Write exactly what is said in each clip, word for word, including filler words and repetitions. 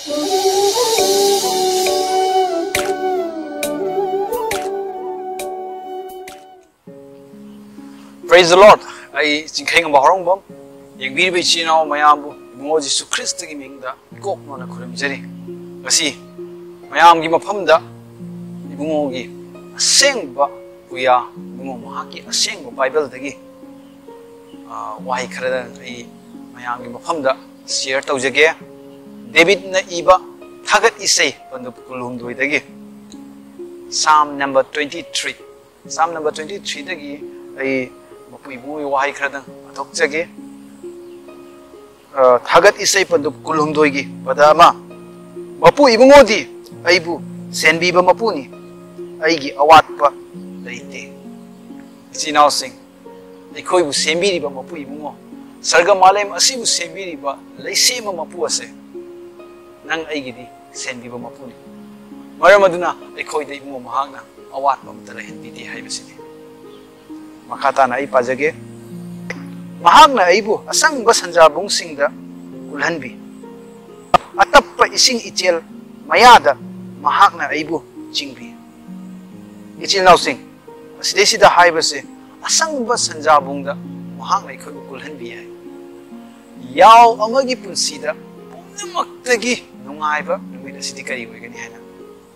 Praise the Lord. ꯑꯩ ꯆꯤꯡꯈꯩꯉꯝꯕ ꯍꯧꯔꯣꯡꯕꯝ꯫ ꯌꯦꯡꯕꯤꯔꯤꯕ ꯏꯆꯤꯟ ꯏꯅꯥꯎ ꯃꯌꯥꯝꯕꯨ ꯏꯕꯨꯡꯉꯣ ꯖꯤꯁꯨ ꯈ꯭ꯔꯤꯁꯇꯒꯤ ꯃꯤꯡꯗ ꯏꯀꯣꯛ ꯅꯣꯟꯅ ꯈꯨꯔꯨꯝꯖꯔꯤ꯫ ꯉꯁꯤ ꯃꯌꯥꯝꯒꯤ ꯃꯐꯝꯗ ꯏꯕꯨꯡꯉꯣꯒꯤ ꯑꯁꯦꯡꯕ ꯄꯨꯌꯥ, ꯏꯕꯨꯡꯉꯣ ꯃꯍꯥꯛꯀꯤ ꯑꯁꯦꯡꯕ ꯕꯥꯏꯕꯜꯗꯒꯤ, ꯑ, ꯋꯥꯍꯩ ꯈꯔꯗ ꯑꯩ ꯃꯌꯥꯝꯒꯤ ꯃꯐꯝꯗ share ꯇꯧꯖꯒꯦ꯫ ꯗꯦꯕꯤꯠꯅ ꯏꯕ ꯊꯥꯒꯠ ꯏꯁꯩ ꯄꯟꯗꯨꯞ ꯀꯨꯟꯍꯨꯝꯗꯣꯏꯗꯒꯤ, Psalm number twenty three꯫ Psalm number twenty three ꯗꯒꯤ ꯑꯩ ꯃꯄꯨ ꯏꯕꯨꯡꯒꯤ ꯋꯥꯍꯩ ꯈꯔꯗꯪ ꯄꯥꯊꯣꯛꯆꯒꯦ꯫ ꯑ, ꯊꯥꯒꯠ ꯏꯁꯩ ꯄꯟꯗꯨꯞ ꯀꯨꯟꯍꯨꯝꯗꯣꯏꯒꯤ ꯄꯗ ꯑꯃ, "ꯃꯄꯨ ꯏꯕꯨꯡꯉꯣꯗꯤ ꯑꯩꯕꯨ ꯁꯦꯟꯕꯤꯕ ꯃꯄꯨꯅꯤ, ꯑꯩꯒꯤ ꯑꯋꯥꯠꯄ ꯂꯩꯇꯦ꯫" ꯏꯆꯤꯟ ꯏꯅꯥꯎꯁꯤꯡ, ꯑꯩꯈꯣꯏꯕꯨ ꯁꯦꯝꯕꯤꯔꯤꯕ ꯃꯄꯨ ꯏꯕꯨꯡꯉꯣ, ꯁꯔꯒ ꯃꯥꯂꯦꯝ ꯑꯁꯤꯕꯨ ꯁꯦꯝꯕꯤꯔꯤꯕ ꯂꯩꯁꯦꯝꯕ ꯃꯄꯨ ꯑꯁꯦ, ꯅꯪ ꯑꯩꯒꯤꯗꯤ ꯁꯦꯟꯕꯤꯕ ꯃꯄꯨꯅꯤ꯫ ꯃꯔꯝ ꯑꯗꯨꯅ ꯑꯩꯈꯣꯏꯗ ꯏꯕꯨꯡꯉꯣ ꯃꯍꯥꯛꯅ ꯑꯋꯥꯠꯄ ꯑꯃꯠꯇ ꯂꯩꯍꯟꯕꯤꯗꯦ ꯍꯥꯏꯕꯁꯤꯅꯤ꯫ ꯃꯈꯥ ꯇꯥꯅ ꯑꯩ ꯄꯥꯖꯒꯦ꯫ "ꯃꯍꯥꯛꯅ ꯑꯩꯕꯨ ꯑꯁꯪꯕ ꯁꯟꯖꯥꯕꯨꯡꯁꯤꯡꯗ ꯀꯨꯜꯍꯟꯕꯤ, ꯑꯇꯞꯄ ꯏꯁꯤꯡ ꯏꯆꯦꯜ ꯃꯌꯥꯗ ꯃꯍꯥꯛꯅ ꯑꯩꯕꯨ ꯆꯤꯡꯕꯤ꯫" ꯏꯆꯤꯜ ꯏꯅꯥꯎꯁꯤꯡ, ꯑꯁꯤꯗꯩꯁꯤꯗ ꯍꯥꯏꯕꯁꯦ, ꯑꯁꯪꯕ ꯁꯟꯖꯥꯕꯨꯡꯗ ꯃꯍꯥꯛꯅ ꯑꯩꯈꯣꯏꯕꯨ ꯀꯨꯜꯍꯟꯕꯤ ꯍꯥꯏ꯫ ꯌꯥꯎ ꯑꯃꯒꯤ ꯄꯨꯟꯁꯤꯗ ꯄꯨꯝꯅꯃꯛꯇꯒꯤ ꯅꯨꯡꯉꯥꯏꯕ ꯅꯨꯃꯤꯠ ꯑꯁꯤꯗꯤ ꯀꯔꯤ ꯑꯣꯏꯒꯅꯤ ꯍꯥꯏꯅ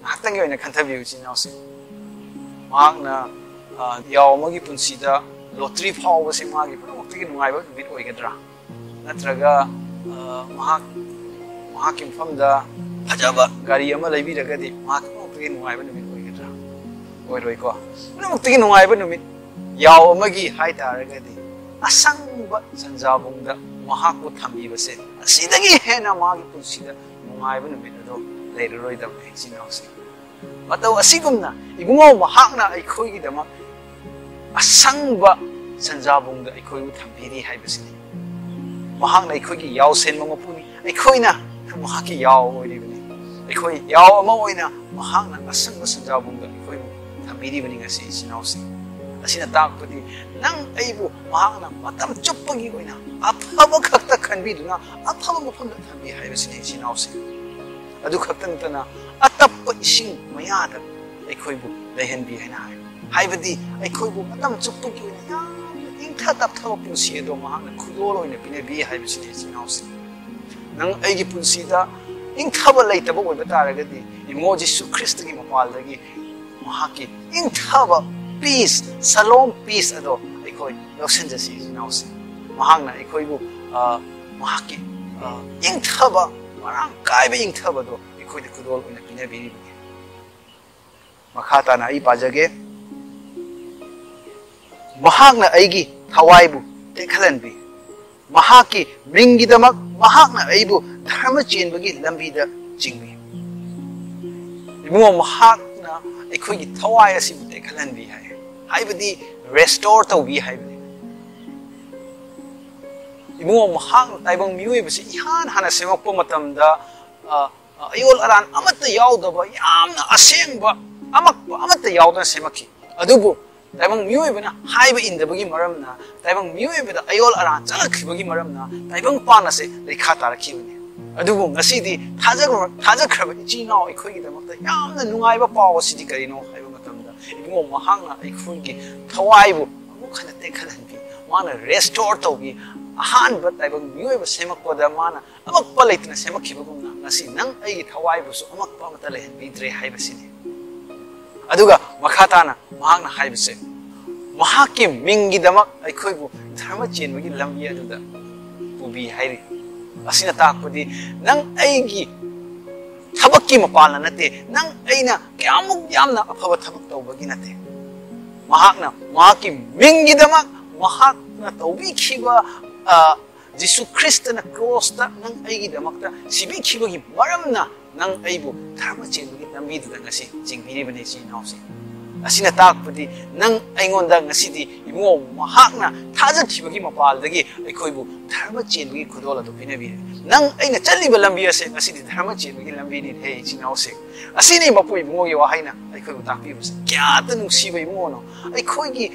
ꯉꯥꯏꯍꯥꯛꯇꯪꯒꯤ ꯑꯣꯏꯅ ꯈꯟꯊꯕꯤꯌꯨ, ꯏꯆꯤꯟ ꯏꯅꯥꯎꯁꯤꯡ꯫ ꯃꯍꯥꯛꯅ, ꯑ, ꯌꯥꯎ ꯑꯃꯒꯤ ꯄꯨꯟꯁꯤꯗ ꯂꯣꯇ꯭ꯔꯤ ꯐꯥꯎꯕꯁꯦ ꯃꯥꯒꯤ ꯄꯨꯝꯅꯃꯛꯇꯒꯤ ꯅꯨꯡꯉꯥꯏꯕ ꯅꯨꯃꯤꯠ ꯑꯣꯏꯒꯗ꯭ꯔꯥ? ꯅꯠꯇ꯭ꯔꯒ, ꯑ, ꯃꯍꯥꯛ, ꯃꯍꯥꯛꯀꯤ ꯃꯐꯝꯗ ꯐꯖꯕ ꯒꯥꯔꯤ ꯑꯃ ꯂꯩꯕꯤꯔꯒꯗꯤ ꯃꯍꯥꯛꯀꯤ ꯄꯨꯝꯅꯃꯛꯇꯒꯤ ꯅꯨꯡꯉꯥꯏꯕ ꯅꯨꯃꯤꯠ ꯑꯣꯏꯒꯗ꯭ꯔꯥ? ꯑꯣꯏꯔꯣꯏꯀꯣ꯫ ꯄꯨꯝꯅꯃꯛꯇꯒꯤ ꯅꯨꯡꯉꯥꯏꯕ ꯅꯨꯃꯤꯠ ꯌꯥꯎ ꯑꯃꯒꯤ ꯍꯥꯏ ꯇꯥꯔꯒꯗꯤ, ꯑꯁꯪꯕ ꯁꯟꯖꯥꯕꯨꯡꯗ ꯃꯍꯥꯛꯄꯨ ꯊꯝꯕꯤꯕꯁꯦ, ꯑꯁꯤꯗꯒꯤ ꯍꯦꯟꯅ ꯃꯥꯒꯤ ꯄꯨꯟꯁꯤꯗ ꯅꯨꯡꯉꯥꯏꯕ ꯅꯨꯃꯤꯠ ꯑꯗꯨ ꯂꯩꯔꯔꯣꯏꯗꯕꯅꯤ, ꯏꯆꯤꯟ ꯏꯅꯥꯎꯁꯤꯡ꯫ ꯃꯇꯧ ꯑꯁꯤꯒꯨꯝꯅ ꯏꯕꯨꯡꯉꯣ ꯃꯍꯥꯛꯅ ꯑꯩꯈꯣꯏꯒꯤꯗꯃꯛ ꯑꯁꯪꯕ ꯁꯟꯖꯥꯕꯨꯡꯗ ꯑꯩꯈꯣꯏꯕꯨ ꯊꯝꯕꯤꯔꯤ ꯍꯥꯏꯕꯁꯤꯅꯤ꯫ ꯃꯍꯥꯛꯅ ꯑꯩꯈꯣꯏꯒꯤ ꯌꯥꯎꯁꯦꯟꯕ ꯃꯄꯨꯅꯤ, ꯑꯩꯈꯣꯏꯅ ꯃꯍꯥꯛꯀꯤ ꯌꯥꯎ ꯑꯣꯏꯔꯤꯕꯅꯤ꯫ ꯑꯩꯈꯣꯏ ꯌꯥꯎ ꯑꯃ ꯑꯣꯏꯅ ꯃꯍꯥꯛꯅ ꯑꯁꯪꯕ ꯁꯟꯖꯥꯕꯨꯡꯗ ꯑꯩꯈꯣꯏꯕꯨ ꯊꯝꯕꯤꯔꯤꯕꯅꯤ꯫ ꯉꯁꯤ, ꯏꯆꯤꯟ ꯏꯅꯥꯎꯁꯤꯡ, ꯑꯁꯤꯅ ꯇꯥꯛꯄꯗꯤ ꯅꯪ ꯑꯩꯕꯨ ꯃꯍꯥꯛꯅ ꯃꯇꯝ ꯆꯨꯞꯄꯒꯤ ꯑꯣꯏꯅ ꯑꯐꯕ ꯈꯛꯇ ꯈꯟꯕꯤꯗꯨꯅ ꯑꯐꯕ ꯃꯐꯝꯗ ꯊꯝꯕꯤ ꯍꯥꯏꯕꯁꯤꯅꯤ, ꯏꯆꯤꯟ ꯏꯅꯥꯎꯁꯤꯡ꯫ ꯑꯗꯨ ꯈꯛꯇ ꯅꯠꯇꯅ ꯑꯇꯞꯄ ꯏꯁꯤꯡ ꯃꯌꯥꯗ ꯑꯩꯈꯣꯏꯕꯨ ꯂꯩꯍꯟꯕꯤ ꯍꯥꯏꯅ ꯍꯥꯏ꯫ ꯍꯥꯏꯕꯗꯤ ꯑꯩꯈꯣꯏꯕꯨ ꯃꯇꯝ ꯆꯨꯞꯄꯒꯤ ꯑꯣꯏꯅ ꯌꯥꯝꯅ ꯏꯪꯊ ꯇꯞꯊꯕ ꯄꯨꯟꯁꯤ ꯑꯗꯣ ꯃꯍꯥꯛꯅ ꯈꯨꯗꯣꯜ ꯑꯣꯏꯅ ꯄꯤꯅꯕꯤ ꯍꯥꯏꯕꯁꯤꯅꯤ, ꯏꯆꯤꯟ ꯏꯅꯥꯎꯁꯤꯡ꯫ ꯅꯪ ꯑꯩꯒꯤ ꯄꯨꯟꯁꯤꯗ ꯏꯪꯊꯕ ꯂꯩꯇꯕ ꯑꯣꯏꯕ ꯇꯥꯔꯒꯗꯤ, ꯏꯕꯨꯡꯉꯣ ꯖꯤꯁꯨ ꯈ꯭ꯔꯤꯁꯇꯒꯤ ꯃꯄꯥꯜꯗꯒꯤ ꯃꯍꯥꯛꯀꯤ ꯏꯪꯊꯕ, peace, shalom peace ꯑꯗꯣ ꯑꯩꯈꯣꯏ ꯂꯧꯁꯤꯟꯖꯁꯤ, ꯏꯆꯤꯟ ꯏꯅꯥꯎꯁꯤꯡ꯫ ꯃꯍꯥꯛꯅ ꯑꯩꯈꯣꯏꯕꯨ, ꯑ, ꯃꯍꯥꯛꯀꯤ, ꯑ, ꯏꯪꯊꯕ, ꯃꯔꯥꯡ ꯀꯥꯏꯕ ꯏꯪꯊꯕꯗꯣ ꯑꯩꯈꯣꯏꯗ ꯈꯨꯗꯣꯜ ꯑꯣꯏꯅ ꯄꯤꯅꯕꯤꯔꯤꯕꯅꯤ꯫ ꯃꯈꯥ ꯇꯥꯅ ꯑꯩ ꯄꯥꯖꯒꯦ꯫ ꯃꯍꯥꯛꯅ ꯑꯩꯒꯤ ꯊꯋꯥꯏꯕꯨ ꯇꯦꯛꯍꯜꯍꯟꯕꯤ꯫ ꯃꯍꯥꯛꯀꯤ ꯃꯤꯡꯒꯤꯗꯃꯛ ꯃꯍꯥꯛꯅ ꯑꯩꯕꯨ ꯙꯔꯃ ꯆꯦꯟꯕꯒꯤ ꯂꯝꯕꯤꯗ ꯆꯤꯡꯕꯤ꯫ ꯏꯕꯨꯡꯉꯣ, ꯃꯍꯥꯛꯅ ꯑꯩꯈꯣꯏꯒꯤ ꯊꯋꯥꯏ ꯑꯁꯤꯕꯨ ꯇꯦꯛꯍꯜꯍꯟꯕꯤ ꯍꯥꯏ, ꯍꯥꯏꯕꯗꯤ restore ꯇꯧꯕꯤ ꯍꯥꯏꯕꯅꯤ꯫ ꯏꯕꯨꯡꯉꯣ, ꯃꯍꯥꯛꯅ ꯇꯥꯏꯕꯪ ꯃꯤꯑꯣꯏꯕꯁꯤ ꯏꯍꯥꯟ ꯍꯥꯟꯅ ꯁꯦꯝꯃꯛꯄ ꯃꯇꯝꯗ, ꯑ, ꯑ, ꯑꯌꯣꯜ ꯑꯔꯥꯟ ꯑꯃꯠꯇ ꯌꯥꯎꯗꯕ, ꯌꯥꯝꯅ ꯑꯁꯦꯡꯕ, ꯑꯃꯛꯄ ꯑꯃꯠꯇ ꯌꯥꯎꯗꯅ ꯁꯦꯝꯃꯛꯈꯤ꯫ ꯑꯗꯨꯕꯨ ꯇꯥꯏꯕꯪ ꯃꯤꯑꯣꯏꯕꯅ ꯍꯥꯏꯕ ꯏꯟꯗꯕꯒꯤ ꯃꯔꯝꯅ, ꯇꯥꯏꯕꯪ ꯃꯤꯑꯣꯏꯕꯗ ꯑꯌꯣꯜ ꯑꯔꯥꯟ ꯆꯪꯂꯛꯈꯤꯕꯒꯤ ꯃꯔꯝꯅ, ꯇꯥꯏꯕꯪ ꯄꯥꯟ ꯑꯁꯦ ꯂꯩꯈꯥ ꯇꯥꯔꯛꯈꯤꯕꯅꯤ꯫ ꯑꯗꯨꯕꯨ ꯉꯁꯤꯗꯤ ꯊꯥꯖꯈ꯭ꯔꯕ, ꯊꯥꯖꯈ꯭ꯔꯕ ꯏꯆꯤꯜ ꯏꯅꯥꯎ ꯑꯩꯈꯣꯏꯒꯤꯗꯃꯛꯇ ꯌꯥꯝꯅ ꯅꯨꯡꯉꯥꯏꯕ ꯄꯥꯎ ꯑꯁꯤꯗꯤ ꯀꯔꯤꯅꯣ ꯍꯥꯏꯕ ꯃꯇꯝꯗ, ꯏꯕꯨꯡꯉꯣ, ꯃꯍꯥꯛꯅ ꯑꯩꯈꯣꯏꯒꯤ ꯊꯋꯥꯏꯕꯨ ꯑꯃꯨꯛ ꯍꯟꯅ ꯇꯦꯛꯈꯠꯍꯟꯕꯤ, ꯃꯥꯅ restore ꯇꯧꯕꯤ, ꯑꯍꯥꯟꯕ ꯇꯥꯏꯕꯪ ꯃꯤꯑꯣꯏꯕ ꯁꯦꯝꯃꯛꯄꯗ ꯃꯥꯅ ꯑꯃꯛꯄ ꯂꯩꯇꯅ ꯁꯦꯝꯃꯛꯈꯤꯕꯒꯨꯝꯅ, ꯉꯁꯤ ꯅꯪ ꯑꯩꯒꯤ ꯊꯋꯥꯏꯕꯨꯁꯨ ꯑꯃꯛꯄ ꯑꯃꯠꯇ ꯂꯩꯍꯟꯕꯤꯗ꯭ꯔꯦ ꯍꯥꯏꯕꯁꯤꯅꯤ꯫ ꯑꯗꯨꯒ ꯃꯈꯥ ꯇꯥꯅ ꯃꯍꯥꯛꯅ ꯍꯥꯏꯕꯁꯦ, ꯃꯍꯥꯛꯀꯤ ꯃꯤꯡꯒꯤꯗꯃꯛ ꯑꯩꯈꯣꯏꯕꯨ ꯙꯔꯃ ꯆꯦꯟꯕꯒꯤ ꯂꯝꯕꯤ ꯑꯗꯨꯗ ꯄꯨꯕꯤ ꯍꯥꯏꯔꯤ꯫ ꯑꯁꯤꯅ ꯇꯥꯛꯄꯗꯤ, ꯅꯪ ꯑꯩꯒꯤ ꯊꯕꯛꯀꯤ ꯃꯄꯥꯜꯅ ꯅꯠꯇꯦ, ꯅꯪ ꯑꯩꯅ ꯀꯌꯥꯃꯨꯛ ꯌꯥꯝꯅ ꯑꯐꯕ ꯊꯕꯛ ꯇꯧꯕꯒꯤ ꯅꯠꯇꯦ꯫ ꯃꯍꯥꯛꯅ ꯃꯍꯥꯛꯀꯤ ꯃꯤꯡꯒꯤꯗꯃꯛ ꯃꯍꯥꯛꯅ ꯇꯧꯕꯤꯈꯤꯕ, ꯑ, ꯖꯤꯁꯨ ꯈ꯭ꯔꯤꯁꯇꯅ ꯀ꯭ꯔꯣꯁꯇ ꯅꯪ ꯑꯩꯒꯤꯗꯃꯛꯇ ꯁꯤꯕꯤꯈꯤꯕꯒꯤ ꯃꯔꯝꯅ ꯅꯪ ꯑꯩꯕꯨ ꯙꯔꯃ ꯆꯦꯟꯕꯒꯤ ꯂꯝꯕꯤꯗꯨꯗ ꯉꯁꯤ ꯆꯤꯡꯕꯤꯔꯤꯕꯅꯤ, ꯏꯆꯤꯟ ꯏꯅꯥꯎꯁꯤꯡ꯫ ꯑꯁꯤꯅ ꯇꯥꯛꯄꯗꯤ ꯅꯪ ꯑꯩꯉꯣꯟꯗ ꯉꯁꯤꯗꯤ ꯏꯕꯨꯡꯉꯣ ꯃꯍꯥꯛꯅ ꯊꯥꯖꯈꯤꯕꯒꯤ ꯃꯄꯥꯜꯗꯒꯤ ꯑꯩꯈꯣꯏꯕꯨ ꯙꯔꯃ ꯆꯦꯟꯕꯒꯤ ꯈꯨꯗꯣꯜ ꯑꯗꯨ ꯄꯤꯅꯕꯤꯔꯦ꯫ ꯅꯪ ꯑꯩꯅ ꯆꯠꯂꯤꯕ ꯂꯝꯕꯤ ꯑꯁꯦ ꯉꯁꯤꯗꯤ ꯙꯔꯃ ꯆꯦꯟꯕꯒꯤ ꯂꯝꯕꯤꯅꯤ꯫ ꯍꯦ ꯏꯆꯤꯟ ꯏꯅꯥꯎꯁꯤꯡ, ꯑꯁꯤꯅꯤ ꯃꯄꯨ ꯏꯕꯨꯡꯉꯣꯒꯤ ꯋꯥꯍꯩꯅ ꯑꯩꯈꯣꯏꯕꯨ ꯇꯥꯛꯄꯤꯕꯁꯦ꯫ ꯀꯌꯥꯗ ꯅꯨꯡꯁꯤꯕ ꯏꯕꯨꯡꯉꯣꯅꯣ꯫ ꯑꯩꯈꯣꯏꯒꯤ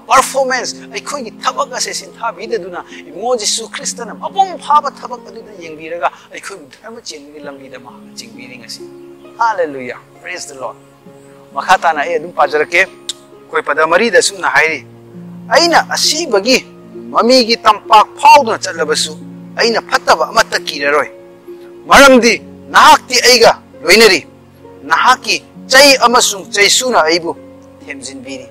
ꯄꯔꯐꯣꯔꯃꯦꯟꯁ, ꯑꯩꯈꯣꯏꯒꯤ ꯊꯕꯛ ꯑꯁꯦ ꯁꯤꯟꯊꯥꯕꯤꯗꯗꯨꯅ ꯏꯕꯨꯡꯉꯣ ꯖꯤꯁꯨ ꯈ꯭ꯔꯤꯁꯇꯅ ꯃꯄꯨꯡ ꯐꯥꯕ ꯊꯕꯛ ꯑꯗꯨꯗ ꯌꯦꯡꯕꯤꯔꯒ ꯑꯩꯈꯣꯏꯕꯨ ꯙꯔꯃ ꯆꯦꯟꯕꯒꯤ ꯂꯝꯕꯤꯗ ꯃꯍꯥꯛꯅ ꯆꯤꯡꯕꯤꯔꯤ ꯉꯁꯤ꯫ ꯍꯥꯂꯦꯂꯨꯌꯥ, ꯄ꯭ꯔꯦꯁ ꯗ ꯂꯣꯔꯗ꯫ ꯃꯈꯥ ꯇꯥꯅ ꯑꯩ ꯑꯗꯨꯝ ꯄꯥꯖꯔꯛꯀꯦ꯫ ꯑꯩꯈꯣꯏ ꯄꯗ ꯃꯔꯤꯗ ꯑꯁꯨꯝꯅ ꯍꯥꯏꯔꯤ, "ꯑꯩꯅ ꯑꯁꯤꯕꯒꯤ ꯃꯃꯤꯒꯤ ꯇꯝꯄꯥꯛ ꯐꯥꯎꯗꯨꯅ ꯆꯠꯂꯕꯁꯨ ꯑꯩꯅ ꯐꯠꯇꯕ ꯑꯃꯠꯇ ꯀꯤꯔꯔꯣꯏ, ꯃꯔꯝꯗꯤ ꯅꯍꯥꯛꯇꯤ ꯑꯩꯒ ꯂꯣꯏꯅꯔꯤ, ꯅꯍꯥꯛꯀꯤ ꯆꯩ ꯑꯃꯁꯨꯡ ꯆꯩꯁꯨꯅ ꯑꯩꯕꯨ ꯊꯦꯝꯖꯤꯟꯕꯤꯔꯤ"꯫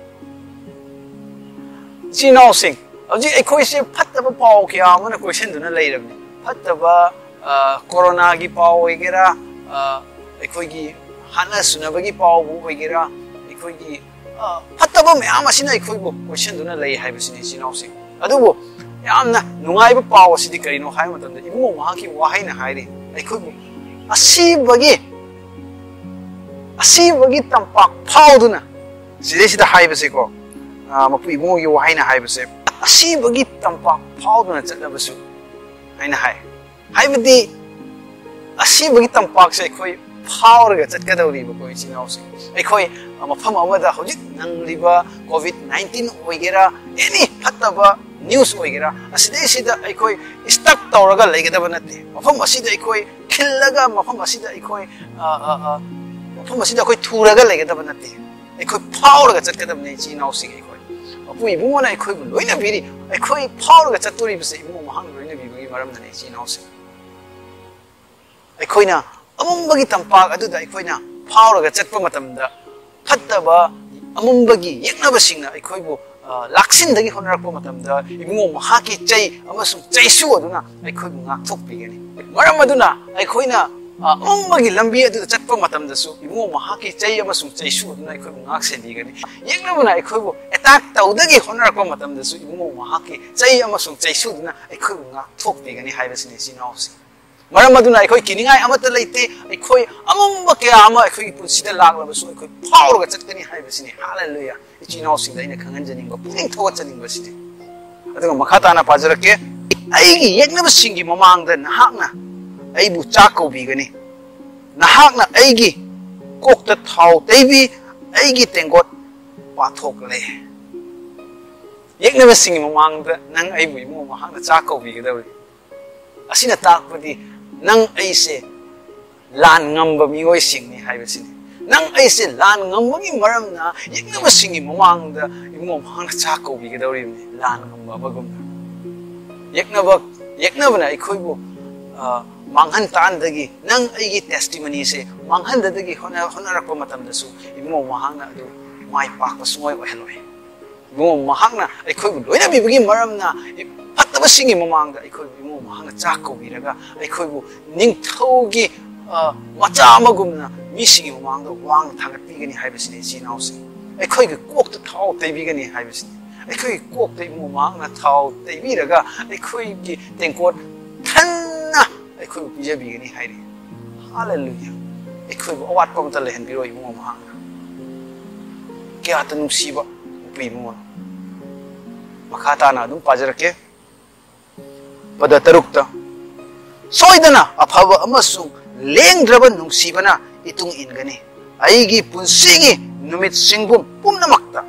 ꯏꯆꯤꯟ ꯏꯅꯥꯎꯁꯤꯡ, ꯍꯧꯖꯤꯛ ꯑꯩꯈꯣꯏꯁꯦ ꯐꯠꯇꯕ ꯄꯥꯎ ꯀꯌꯥ ꯑꯃꯅ ꯀꯣꯏꯁꯟꯗꯨꯅ ꯂꯩꯔꯕꯅꯤ꯫ ꯐꯠꯇꯕ, ꯑ, ꯀꯣꯔꯣꯅꯥꯒꯤ ꯄꯥꯎ ꯑꯣꯏꯒꯦꯔꯥ, ꯑ, ꯑꯩꯈꯣꯏꯒꯤ ꯍꯥꯠꯅ ꯁꯨꯅꯕꯒꯤ ꯄꯥꯎꯕꯨ ꯑꯣꯏꯒꯦꯔꯥ, ꯑꯩꯈꯣꯏꯒꯤ, ꯑ, ꯐꯠꯇꯕ ꯃꯌꯥꯝ ꯑꯁꯤꯅ ꯑꯩꯈꯣꯏꯕꯨ ꯀꯣꯏꯁꯟꯗꯨꯅ ꯂꯩ ꯍꯥꯏꯕꯁꯤꯅꯤ, ꯏꯆꯤꯟ ꯏꯅꯥꯎꯁꯤꯡ꯫ ꯑꯗꯨꯕꯨ ꯌꯥꯝꯅ ꯅꯨꯡꯉꯥꯏꯕ ꯄꯥꯎ ꯑꯁꯤꯗꯤ ꯀꯔꯤꯅꯣ ꯍꯥꯏꯕ ꯃꯇꯝꯗ, ꯏꯕꯨꯡꯉꯣ ꯃꯍꯥꯛꯀꯤ ꯋꯥꯍꯩꯅ ꯍꯥꯏꯔꯤ, ꯑꯩꯈꯣꯏꯕꯨ ꯑꯁꯤꯕꯒꯤ, ꯑꯁꯤꯕꯒꯤ ꯇꯝꯄꯥꯛ ꯐꯥꯎꯗꯨꯅ, ꯁꯤꯗꯩꯁꯤꯗ ꯍꯥꯏꯕꯁꯦꯀꯣ, ꯑ, ꯃꯄꯨ ꯏꯕꯨꯡꯉꯣꯒꯤ ꯋꯥꯍꯩꯅ ꯍꯥꯏꯕꯁꯦ, "ꯑꯁꯤꯕꯒꯤ ꯇꯝꯄꯥꯛ ꯐꯥꯎꯗꯨꯅ ꯆꯠꯂꯕꯁꯨ" ꯍꯥꯏꯅ ꯍꯥꯏ꯫ ꯍꯥꯏꯕꯗꯤ ꯑꯁꯤꯕꯒꯤ ꯇꯝꯄꯥꯛꯁꯦ ꯑꯩꯈꯣꯏ ꯐꯥꯎꯔꯒ ꯆꯠꯀꯗꯧꯔꯤꯕꯀꯣ, ꯏꯆꯤꯟ ꯏꯅꯥꯎꯁꯤꯡ꯫ ꯑꯩꯈꯣꯏ, ꯑ, ꯃꯐꯝ ꯑꯃꯗ ꯍꯧꯖꯤꯛ ꯅꯪꯂꯤꯕ ꯀꯣꯚꯤꯗ ꯅꯥꯏꯟꯇꯤꯟ ꯑꯣꯏꯒꯦꯔꯥ, ꯑꯦꯅꯤ ꯐꯠꯇꯕ ꯅ꯭ꯌꯨꯁ ꯑꯣꯏꯒꯦꯔꯥ, ꯑꯁꯤꯗꯩꯁꯤꯗ ꯑꯩꯈꯣꯏ ꯁ꯭ꯇꯛ ꯇꯧꯔꯒ ꯂꯩꯒꯗꯕ ꯅꯠꯇꯦ꯫ ꯃꯐꯝ ꯑꯁꯤꯗ ꯑꯩꯈꯣꯏ ꯈꯤꯜꯂꯒ, ꯃꯐꯝ ꯑꯁꯤꯗ ꯑꯩꯈꯣꯏ, ꯑ, ꯑ, ꯑ, ꯃꯐꯝ ꯑꯁꯤꯗ ꯑꯩꯈꯣꯏ ꯊꯨꯔꯒ ꯂꯩꯒꯗꯕ ꯅꯠꯇꯦ꯫ ꯑꯩꯈꯣꯏ ꯐꯥꯎꯔꯒ ꯆꯠꯀꯗꯕꯅꯤ, ꯏꯆꯤꯟ ꯏꯅꯥꯎꯁꯤꯡ꯫ ꯑꯩꯈꯣꯏ ꯃꯄꯨ ꯏꯕꯨꯡꯉꯣꯅ ꯑꯩꯈꯣꯏꯕꯨ ꯂꯣꯏꯅꯕꯤꯔꯤ꯫ ꯑꯩꯈꯣꯏ ꯐꯥꯎꯔꯒ ꯆꯠꯇꯣꯔꯤꯕꯁꯦ ꯏꯕꯨꯡꯉꯣ ꯃꯍꯥꯛꯅ ꯂꯣꯏꯅꯕꯤꯕꯒꯤ ꯃꯔꯝꯅꯅꯤ, ꯏꯆꯤꯟ ꯏꯅꯥꯎꯁꯤꯡ꯫ ꯑꯩꯈꯣꯏꯅ ꯑꯃꯝꯕꯒꯤ ꯇꯝꯄꯥꯛ ꯑꯗꯨꯗ ꯑꯩꯈꯣꯏꯅ ꯐꯥꯎꯔꯒ ꯆꯠꯄ ꯃꯇꯝꯗ, ꯐꯠꯇꯕ ꯑꯃꯝꯕꯒꯤ ꯌꯦꯛꯅꯕꯁꯤꯡꯅ ꯑꯩꯈꯣꯏꯕꯨ, ꯑ, ꯂꯥꯛꯁꯤꯟꯗꯒꯤ ꯍꯣꯠꯅꯔꯛꯄ ꯃꯇꯝꯗ, ꯏꯕꯨꯡꯉꯣ ꯃꯍꯥꯛꯀꯤ ꯆꯩ ꯑꯃꯁꯨꯡ ꯆꯩꯁꯨ ꯑꯗꯨꯅ ꯑꯩꯈꯣꯏꯕꯨ ꯉꯥꯛꯊꯣꯛꯄꯤꯒꯅꯤ꯫ ꯃꯔꯝ ꯑꯗꯨꯅ ꯑꯩꯈꯣꯏꯅ, ꯑ, ꯑꯃꯝꯕꯒꯤ ꯂꯝꯕꯤ ꯑꯗꯨꯗ ꯆꯠꯄ ꯃꯇꯝꯗꯁꯨ ꯏꯕꯨꯡꯉꯣ ꯃꯍꯥꯛꯀꯤ ꯆꯩ ꯑꯃꯁꯨꯡ ꯆꯩꯁꯨ ꯑꯗꯨꯅ ꯑꯩꯈꯣꯏꯕꯨ ꯉꯥꯛ ꯁꯦꯟꯕꯤꯒꯅꯤ꯫ ꯌꯦꯛꯅꯕꯅ ꯑꯩꯈꯣꯏꯕꯨ ꯑꯦꯇꯥꯛ ꯇꯧꯗꯒꯤ ꯍꯣꯠꯅꯔꯛꯄ ꯃꯇꯝꯗꯁꯨ ꯏꯕꯨꯡꯉꯣ ꯃꯍꯥꯛꯀꯤ ꯆꯩ ꯑꯃꯁꯨꯡ ꯆꯩꯁꯨ ꯑꯗꯨꯅ ꯑꯩꯈꯣꯏꯕꯨ ꯉꯥꯛꯊꯣꯛꯄꯤꯒꯅꯤ ꯍꯥꯏꯕꯁꯤꯅꯤ, ꯏꯆꯤꯟ ꯏꯅꯥꯎꯁꯤꯡ꯫ ꯃꯔꯝ ꯑꯗꯨꯅ ꯑꯩꯈꯣꯏ ꯀꯤꯅꯤꯡꯉꯥꯏ ꯑꯃꯠꯇ ꯂꯩꯇꯦ꯫ ꯑꯩꯈꯣꯏ ꯑꯃꯝꯕ ꯀꯌꯥ ꯑꯃ ꯑꯩꯈꯣꯏꯒꯤ ꯄꯨꯟꯁꯤꯗ ꯂꯥꯛꯂꯕꯁꯨ ꯑꯩꯈꯣꯏ ꯐꯥꯎꯔꯒ ꯆꯠꯀꯅꯤ ꯍꯥꯏꯕꯁꯤꯅꯤ꯫ ꯍꯥꯂꯦꯂꯨꯌꯥ! ꯏꯆꯤꯟ ꯏꯅꯥꯎꯁꯤꯡꯗ ꯑꯩꯅ ꯈꯪꯍꯟꯖꯅꯤꯡꯕ, ꯄꯨꯛꯅꯤꯡ ꯊꯧꯒꯠꯆꯅꯤꯡꯕꯁꯤꯗꯤ꯫ ꯑꯗꯨꯒ ꯃꯈꯥ ꯇꯥꯅ ꯄꯥꯖꯔꯛꯀꯦ꯫ "ꯑꯩꯒꯤ ꯌꯦꯛꯅꯕꯁꯤꯡꯒꯤ ꯃꯃꯥꯡꯗ ꯅꯍꯥꯛꯅ ꯑꯩꯕꯨ ꯆꯥꯛ ꯀꯧꯕꯤꯒꯅꯤ꯫ ꯅꯍꯥꯛꯅ ꯑꯩꯒꯤ ꯀꯣꯛꯇ ꯊꯥꯎ ꯇꯩꯕꯤ, ꯑꯩꯒꯤ ꯇꯦꯡꯀꯣꯠ ꯄꯥꯊꯣꯛꯂꯦ"꯫ ꯌꯦꯛꯅꯕꯁꯤꯡꯒꯤ ꯃꯃꯥꯡꯗ ꯅꯪ ꯑꯩꯕꯨ ꯏꯕꯨꯡꯉꯣ ꯃꯍꯥꯛꯅ ꯆꯥꯛ ꯀꯧꯕꯤꯒꯗꯧꯔꯤ꯫ ꯑꯁꯤꯅ ꯇꯥꯛꯄꯗꯤ ꯅꯪ ꯑꯩꯁꯦ ꯂꯥꯟ ꯉꯝꯕ ꯃꯤꯑꯣꯏꯁꯤꯡꯅꯤ ꯍꯥꯏꯕꯁꯤꯅꯤ꯫ ꯅꯪ ꯑꯩꯁꯦ ꯂꯥꯟ ꯉꯝꯕꯒꯤ ꯃꯔꯝꯅ ꯌꯦꯛꯅꯕꯁꯤꯡꯒꯤ ꯃꯃꯥꯡꯗ ꯏꯕꯨꯡꯉꯣ ꯃꯍꯥꯛꯅ ꯆꯥꯛ ꯀꯧꯕꯤꯒꯗꯧꯔꯤꯕꯅꯤ, ꯂꯥꯟ ꯉꯝꯕ ꯑꯃꯒꯨꯝꯅ꯫ ꯌꯦꯛꯅꯕ, ꯌꯦꯛꯅꯕꯅ ꯑꯩꯈꯣꯏꯕꯨ, ꯑ, ꯃꯥꯡꯍꯟ ꯇꯥꯛꯍꯟꯗꯒꯤ, ꯅꯪ ꯑꯩꯒꯤ testimonyꯁꯦ ꯃꯥꯡꯍꯟꯗꯗꯒꯤ ꯍꯣꯠꯅ-, ꯍꯣꯠꯅꯔꯛꯄ ꯃꯇꯝꯗꯁꯨ ꯏꯕꯨꯡꯉꯣ ꯃꯍꯥꯛꯅ ꯑꯗꯨ ꯃꯥꯏ ꯄꯥꯛꯄ ꯁꯨꯡꯑꯣꯏ ꯑꯣꯏꯍꯜꯂꯣꯏ꯫ ꯏꯕꯨꯡꯉꯣ ꯃꯍꯥꯛꯅ ꯑꯩꯈꯣꯏꯕꯨ ꯂꯣꯏꯅꯕꯤꯕꯒꯤ ꯃꯔꯝꯅ ꯐꯠꯇꯕꯁꯤꯡꯒꯤ ꯃꯃꯥꯡꯗ ꯑꯩꯈꯣꯏꯕꯨ ꯏꯕꯨꯡꯉꯣ ꯃꯍꯥꯛꯅ ꯆꯥꯛ ꯀꯧꯕꯤꯔꯒ ꯑꯩꯈꯣꯏꯕꯨ ꯅꯤꯡꯊꯧꯒꯤ, ꯑ, ꯃꯆꯥ ꯑꯃꯒꯨꯝꯅ ꯃꯤꯁꯤꯡꯒꯤ ꯃꯃꯥꯡꯗ ꯋꯥꯡꯅ ꯊꯥꯡꯒꯠꯄꯤꯒꯅꯤ ꯍꯥꯏꯕꯁꯤꯅꯤ, ꯏꯆꯤꯟ ꯏꯅꯥꯎꯁꯤꯡ꯫ ꯑꯩꯈꯣꯏꯒꯤ ꯀꯣꯛꯇ ꯊꯥꯎ ꯇꯩꯕꯤꯒꯅꯤ ꯍꯥꯏꯕꯁꯤꯅꯤ꯫ ꯑꯩꯈꯣꯏꯒꯤ ꯀꯣꯛꯇ ꯏꯕꯨꯡꯉꯣ ꯃꯍꯥꯛꯅ ꯊꯥꯎ ꯇꯩꯕꯤꯔꯒ ꯑꯩꯈꯣꯏꯒꯤ ꯇꯦꯡꯀꯣꯠ ꯊꯟꯅ ꯑꯩꯈꯣꯏꯕꯨ ꯄꯤꯖꯕꯤꯒꯅꯤ ꯍꯥꯏꯔꯤ꯫ ꯍꯥꯂꯦꯂꯨꯌꯥ! ꯑꯩꯈꯣꯏꯕꯨ ꯑꯋꯥꯠꯄ ꯑꯃꯠꯇ ꯂꯩꯍꯟꯕꯤꯔꯣꯏ ꯏꯕꯨꯡꯉꯣ ꯃꯍꯥꯛꯅ꯫ ꯀꯌꯥꯇ ꯅꯨꯡꯁꯤꯕ ꯅꯨꯄꯤ ꯏꯕꯨꯡꯉꯣꯅꯣ꯫ ꯃꯈꯥ ꯇꯥꯅ ꯑꯗꯨꯝ ꯄꯥꯖꯔꯛꯀꯦ꯫ ꯄꯗ ꯇꯔꯨꯛꯇ, "ꯁꯣꯏꯗꯅ ꯑꯐꯕ ꯑꯃꯁꯨꯡ ꯂꯦꯡꯗ꯭ꯔꯕ ꯅꯨꯡꯁꯤꯕꯅ ꯏꯇꯨꯡ ꯏꯟꯒꯅꯤ ꯑꯩꯒꯤ ꯄꯨꯟꯁꯤꯒꯤ ꯅꯨꯃꯤꯠꯁꯤꯡꯕꯨ ꯄꯨꯝꯅꯃꯛꯇ,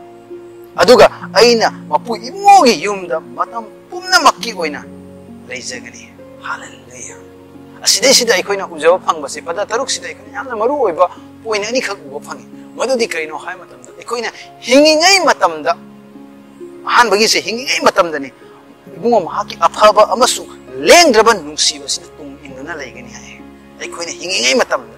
ꯑꯗꯨꯒ ꯑꯩꯅ ꯃꯄꯨ ꯏꯕꯨꯡꯉꯣꯒꯤ ꯌꯨꯝꯗ ꯃꯇꯝ ꯄꯨꯝꯅꯃꯛꯀꯤ ꯑꯣꯏꯅ ꯂꯩꯖꯒꯅꯤ"꯫ ꯍꯥꯂꯦꯂꯨꯌꯥ! ꯑꯁꯤꯗꯩꯁꯤꯗ ꯑꯩꯈꯣꯏꯅ ꯎꯖꯕ ꯐꯪꯕꯁꯦ, ꯄꯗ ꯇꯔꯨꯛꯁꯤꯗ ꯑꯩꯈꯣꯏꯅ ꯌꯥꯝꯅ ꯃꯔꯨ ꯑꯣꯏꯕ point ꯑꯅꯤꯈꯛ ꯎꯕ ꯐꯪꯉꯤ꯫ ꯃꯗꯨꯗꯤ ꯀꯔꯤꯅꯣ ꯍꯥꯏꯕ ꯃꯇꯝꯗ, ꯑꯩꯈꯣꯏꯅ ꯍꯤꯡꯉꯤꯉꯩ ꯃꯇꯝꯗ, ꯑꯍꯥꯟꯕꯒꯤꯁꯦ ꯍꯤꯡꯉꯤꯉꯩ ꯃꯇꯝꯗꯅꯤ, ꯏꯕꯨꯡꯉꯣ ꯃꯍꯥꯛꯀꯤ ꯑꯐꯕ ꯑꯃꯁꯨꯡ ꯂꯦꯡꯗ꯭ꯔꯕ ꯅꯨꯡꯁꯤꯕꯁꯤꯅ ꯇꯨꯡ ꯏꯟꯗꯨꯅ ꯂꯩꯒꯅꯤ ꯍꯥꯏ꯫ ꯑꯩꯈꯣꯏꯅ ꯍꯤꯡꯉꯤꯉꯩ ꯃꯇꯝꯗ,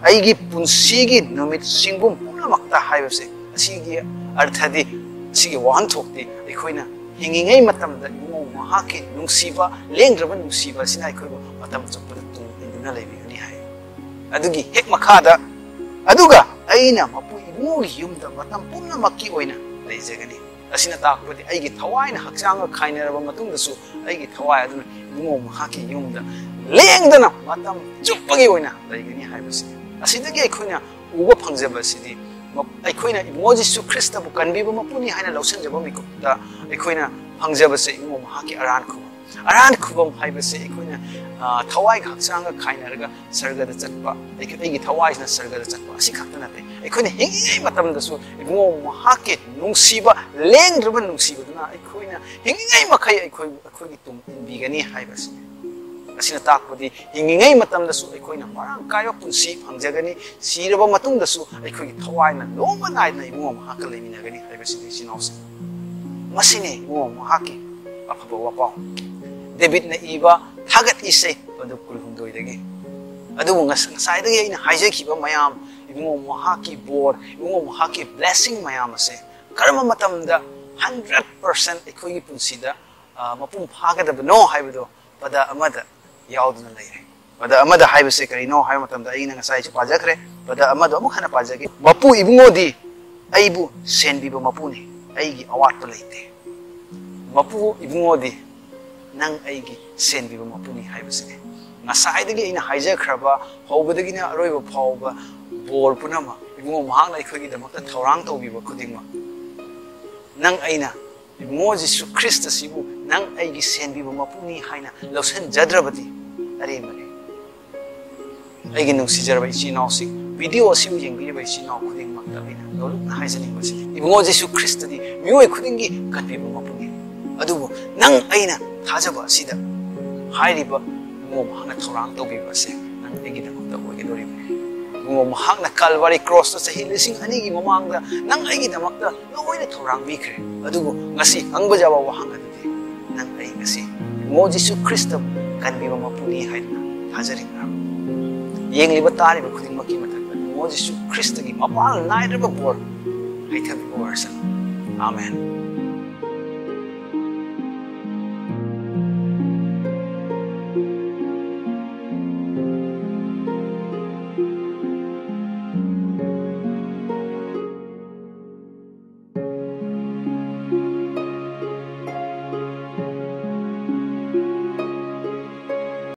"ꯑꯩꯒꯤ ꯄꯨꯟꯁꯤꯒꯤ ꯅꯨꯃꯤꯠ ꯁꯤꯡꯕꯨꯝ ꯄꯨꯝꯅꯃꯛꯇ" ꯍꯥꯏꯕꯁꯦ, ꯑꯁꯤꯒꯤ ꯑꯔꯊꯗꯤ, ꯑꯁꯤꯒꯤ ꯋꯥꯍꯟꯊꯣꯛꯇꯤ, ꯑꯩꯈꯣꯏꯅ ꯍꯤꯡꯉꯤꯉꯩ ꯃꯇꯝꯗ ꯏꯕꯨꯡꯉꯣ ꯃꯍꯥꯛꯀꯤ ꯅꯨꯡꯁꯤꯕ, ꯂꯦꯡꯗ꯭ꯔꯕ ꯅꯨꯡꯁꯤꯕ ꯑꯁꯤꯅ ꯑꯩꯈꯣꯏꯕꯨ ꯃꯇꯝ ꯆꯨꯞꯄꯗ ꯇꯨꯡ ꯏꯟꯗꯨꯅ ꯂꯩꯕꯤꯒꯅꯤ ꯍꯥꯏ꯫ ꯑꯗꯨꯒꯤ ꯍꯦꯛ ꯃꯈꯥꯗ, "ꯑꯗꯨꯒ ꯑꯩꯅ ꯃꯄꯨ ꯏꯕꯨꯡꯉꯣꯒꯤ ꯌꯨꯝꯗ ꯃꯇꯝ ꯄꯨꯝꯅꯃꯛꯀꯤ ꯑꯣꯏꯅ ꯂꯩꯖꯒꯅꯤ"꯫ ꯑꯁꯤꯅ ꯇꯥꯛꯄꯗꯤ ꯑꯩꯒꯤ ꯊꯋꯥꯏꯅ ꯍꯛꯆꯥꯡꯒ ꯈꯥꯏꯅꯔꯕ ꯃꯇꯨꯡꯗꯁꯨ ꯑꯩꯒꯤ ꯊꯋꯥꯏ ꯑꯗꯨꯅ ꯏꯕꯨꯡꯉꯣ ꯃꯍꯥꯛꯀꯤ ꯌꯨꯝꯗ ꯂꯦꯡꯗꯅ ꯃꯇꯝ ꯆꯨꯞꯄꯒꯤ ꯑꯣꯏꯅ ꯂꯩꯒꯅꯤ ꯍꯥꯏꯕꯁꯤ꯫ ꯑꯁꯤꯗꯒꯤ ꯑꯩꯈꯣꯏꯅ ꯎꯕ ꯐꯪꯖꯕ ꯑꯁꯤꯗꯤ, ꯃ-, ꯑꯩꯈꯣꯏꯅ ꯏꯕꯨꯡꯉꯣ ꯖꯤꯁꯨ ꯈ꯭ꯔꯤꯁꯇꯕꯨ ꯀꯟꯕꯤꯕ ꯃꯄꯨꯅꯤ ꯍꯥꯏꯅ ꯂꯧꯁꯤꯟꯖꯕ ꯃꯤꯀꯨꯞꯇ ꯑꯩꯈꯣꯏꯅ ꯐꯪꯖꯕꯁꯦ ꯏꯕꯨꯡꯉꯣ ꯃꯍꯥꯛꯀꯤ ꯑꯔꯥꯟ ꯈꯨꯕꯝ꯫ ꯑꯔꯥꯟ ꯈꯨꯕꯝ ꯍꯥꯏꯕꯁꯦ ꯑꯩꯈꯣꯏꯅ, ꯑ, ꯊꯋꯥꯏꯒ ꯍꯛꯆꯥꯡꯒ ꯈꯥꯏꯅꯔꯒ ꯁꯔꯒꯗ ꯆꯠꯄ, ꯑꯩꯒꯤ, ꯑꯩꯒꯤ ꯊꯋꯥꯏꯁꯤꯅ ꯁꯔꯒꯗ ꯆꯠꯄ ꯑꯁꯤ ꯈꯛꯇ ꯅꯠꯇꯦ꯫ ꯑꯩꯈꯣꯏꯅ ꯍꯤꯡꯂꯤꯉꯩ ꯃꯇꯝꯗꯁꯨ ꯏꯕꯨꯡꯉꯣ ꯃꯍꯥꯛꯀꯤ ꯅꯨꯡꯁꯤꯕ, ꯂꯦꯡꯗ꯭ꯔꯕ ꯅꯨꯡꯁꯤꯕꯗꯨꯅ ꯑꯩꯈꯣꯏꯅ ꯍꯤꯡꯂꯤꯉꯩ ꯃꯈꯩ ꯑꯩꯈꯣꯏ, ꯑꯩꯈꯣꯏꯒꯤ ꯇꯨꯡ ꯏꯟꯕꯤꯒꯅꯤ ꯍꯥꯏꯕꯁꯤꯅꯤ꯫ ꯑꯁꯤꯅ ꯇꯥꯛꯄꯗꯤ ꯍꯤꯡꯂꯤꯉꯩ ꯃꯇꯝꯗꯁꯨ ꯑꯩꯈꯣꯏꯅ ꯃꯔꯥꯡ ꯀꯥꯏꯕ ꯄꯨꯟꯁꯤ ꯐꯪꯖꯒꯅꯤ, ꯁꯤꯔꯕ ꯃꯇꯨꯡꯗꯁꯨ ꯑꯩꯈꯣꯏꯒꯤ ꯊꯋꯥꯏꯅ ꯂꯣꯝꯕ ꯅꯥꯏꯗꯅ ꯏꯕꯨꯡꯉꯣ ꯃꯍꯥꯛꯀ ꯂꯩꯃꯤꯟꯅꯒꯅꯤ ꯍꯥꯏꯕꯁꯤꯅꯤ, ꯏꯆꯤꯟ ꯏꯅꯥꯎꯁꯤꯡ꯫ ꯃꯁꯤꯅꯤ ꯏꯕꯨꯡꯉꯣ ꯃꯍꯥꯛꯀꯤ ꯑꯐꯕ ꯋꯥꯄꯥꯎ꯫ ꯗꯦꯕꯤꯠꯅ ꯏꯕ ꯊꯥꯒꯠ ꯏꯁꯩ ꯄꯟꯗꯨꯞ ꯀꯨꯟꯍꯨꯝꯗꯣꯏꯗꯒꯤ꯫ ꯑꯗꯨꯕꯨ ꯉꯁ-, ꯉꯁꯥꯏꯗꯒꯤ ꯑꯩꯅ ꯍꯥꯏꯖꯈꯤꯕ ꯃꯌꯥꯝ, ꯏꯕꯨꯡꯉꯣ ꯃꯍꯥꯛꯀꯤ ꯕꯣꯔ, ꯏꯕꯨꯡꯉꯣ ꯃꯍꯥꯛꯀꯤ blessing ꯃꯌꯥꯝ ꯑꯁꯦ ꯀꯔꯝꯕ ꯃꯇꯝꯗ hundred percent ꯑꯩꯈꯣꯏꯒꯤ ꯄꯨꯟꯁꯤꯗ, ꯑ, ꯃꯄꯨꯡ ꯐꯥꯒꯗꯕꯅꯣ ꯍꯥꯏꯕꯗꯣ ꯄꯗ ꯑꯃꯗ ꯌꯥꯎꯗꯨꯅ ꯂꯩꯔꯦ꯫ ꯄꯗ ꯑꯃꯗ ꯍꯥꯏꯕꯁꯦ ꯀꯔꯤꯅꯣ ꯍꯥꯏꯕ ꯃꯇꯝꯗ, ꯑꯩꯅ ꯉꯁꯥꯏꯁꯨ ꯄꯥꯖꯈ꯭ꯔꯦ, ꯄꯗ ꯑꯃꯗꯣ ꯑꯃꯨꯛ ꯍꯟꯅ ꯄꯥꯖꯒꯦ꯫ "ꯃꯄꯨ ꯏꯕꯨꯡꯉꯣꯗꯤ ꯑꯩꯕꯨ ꯁꯦꯟꯕꯤꯕ ꯃꯄꯨꯅꯤ, ꯑꯩꯒꯤ ꯑꯋꯥꯠꯄ ꯂꯩꯇꯦ"꯫ ꯃꯄꯨ ꯏꯕꯨꯡꯉꯣꯗꯤ ꯅꯪ ꯑꯩꯒꯤ ꯁꯦꯟꯕꯤꯕ ꯃꯄꯨꯅꯤ ꯍꯥꯏꯕꯁꯤꯅꯤ꯫ ꯉꯁꯥꯏꯗꯒꯤ ꯑꯩꯅ ꯍꯥꯏꯖꯈ꯭ꯔꯕ, ꯍꯧꯕꯗꯒꯤꯅ ꯑꯔꯣꯏꯕ ꯐꯥꯎꯕ ꯕꯣꯔ ꯄꯨꯝꯅꯃꯛ, ꯏꯕꯨꯡꯉꯣ ꯃꯍꯥꯛꯅ ꯑꯩꯈꯣꯏꯒꯤꯗꯃꯛꯇ ꯊꯧꯔꯥꯡ ꯇꯧꯕꯤꯕ ꯈꯨꯗꯤꯡꯃꯛ, ꯅꯪ ꯑꯩꯅ ꯏꯕꯨꯡꯉꯣ ꯖꯤꯁꯨ ꯈ꯭ꯔꯤꯁꯇꯁꯤꯕꯨ ꯅꯪ ꯑꯩꯒꯤ ꯁꯦꯟꯕꯤꯕ ꯃꯄꯨꯅꯤ ꯍꯥꯏꯅ ꯂꯧꯁꯤꯟꯖꯗ꯭ꯔꯕꯗꯤ, ꯑꯔꯦꯝꯕꯅꯤ꯫ ꯑꯩꯒꯤ ꯅꯨꯡꯁꯤꯖꯔꯕ ꯏꯆꯤꯟ ꯏꯅꯥꯎꯁꯤꯡ, video ꯑꯁꯤꯕꯨ ꯌꯦꯡꯕꯤꯔꯤꯕ ꯏꯆꯤꯟ ꯏꯅꯥꯎ ꯈꯨꯗꯤꯡꯃꯛꯇ ꯑꯩꯅ ꯂꯣꯂꯨꯛꯅ ꯍꯥꯏꯖꯅꯤꯡꯕꯁꯤꯗꯤ, ꯏꯕꯨꯡꯉꯣ ꯖꯤꯁꯨ ꯈ꯭ꯔꯤꯁꯇꯗꯤ ꯃꯤꯑꯣꯏ ꯈꯨꯗꯤꯡꯒꯤ ꯀꯟꯕꯤꯕ ꯃꯄꯨꯅꯤ꯫ ꯑꯗꯨꯕꯨ ꯅꯪ ꯑꯩꯅ ꯊꯥꯖꯕ ꯑꯁꯤꯗ ꯍꯥꯏꯔꯤꯕ ꯏꯕꯨꯡꯉꯣ ꯃꯍꯥꯛꯅ ꯊꯧꯔꯥꯡ ꯇꯧꯕꯤꯕ ꯑꯁꯦ ꯅꯪ ꯑꯩꯒꯤꯗꯃꯛꯇ ꯑꯣꯏꯒꯗꯧꯔꯤꯕꯅꯤ꯫ ꯏꯕꯨꯡꯉꯣ ꯃꯍꯥꯛꯅ ꯀꯜꯕꯥꯔꯤ ꯀ꯭ꯔꯣꯁꯇ ꯆꯍꯤ ꯂꯤꯁꯤꯡ ꯑꯅꯤꯒꯤ ꯃꯃꯥꯡꯗ ꯅꯪ ꯑꯩꯒꯤꯗꯃꯛꯇ ꯂꯣꯏꯅ ꯊꯧꯔꯥꯡꯕꯤꯈ꯭ꯔꯦ꯫ ꯑꯗꯨꯕꯨ ꯉꯁꯤ ꯍꯪꯕ ꯌꯥꯕ ꯋꯥꯍꯪ ꯑꯗꯨꯗꯤ, ꯅꯪ ꯑꯩ ꯉꯁꯤ ꯏꯕꯨꯡꯉꯣ ꯖꯤꯁꯨ ꯈ꯭ꯔꯤꯁꯇꯕꯨ ꯀꯟꯕꯤꯕ ꯃꯄꯨꯅꯤ ꯍꯥꯏꯗꯨꯅ ꯊꯥꯖꯔꯤꯕ꯭ꯔꯥ? ꯌꯦꯡꯂꯤꯕ ꯇꯥꯔꯤꯕ ꯈꯨꯗꯤꯡꯃꯛꯀꯤ ꯃꯊꯛꯇ ꯏꯕꯨꯡꯉꯣ ꯖꯤꯁꯨ ꯈ꯭ꯔꯤꯁꯇꯒꯤ ꯃꯄꯥꯜ ꯅꯥꯏꯗ꯭ꯔꯕ ꯕꯣꯔ ꯍꯩꯊꯕꯤꯕ ꯑꯣꯏꯔꯁꯅꯨ꯫ ꯑꯥꯃꯦꯟ꯫